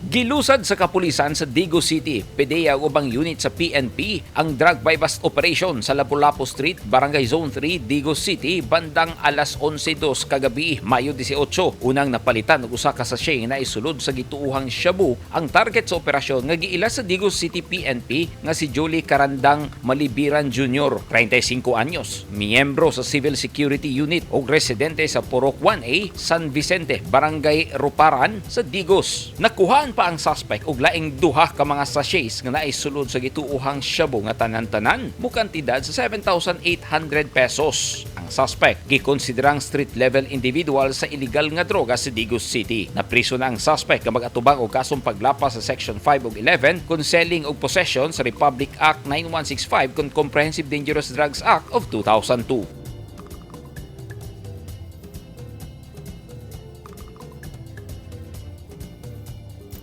Gilusad sa kapulisan sa Digos City, PDEA ug ubang unit sa PNP ang drug buy-bust operation sa Lapu-Lapu Street, Barangay Zone 3, Digos City, bandang alas 11:02 kagabi, Mayo 18. Unang napalitan og usa ka sachet na isulod sa gituohang shabu ang target sa operasyon nga giila sa Digos City PNP nga si Julie Karandang Malibiran Jr., 35 anyos, miyembro sa Civil Security Unit ug residente sa Purok 1A, San Vicente, Barangay Ruparan sa Digos. Nakuhaan pa ang suspect og laing duha ka mga sachets nga naisulod sa gituohang shabu nga tanan-tanan mukantidad sa 7,800 pesos. Ang suspect gikonsiderang street level individual sa illegal nga droga sa Digos City. Napriso na ang suspect nga mag-atubang og kasong paglapas sa Section 5 ug 11 kon selling og possession sa Republic Act 9165 kon Comprehensive Dangerous Drugs Act of 2002.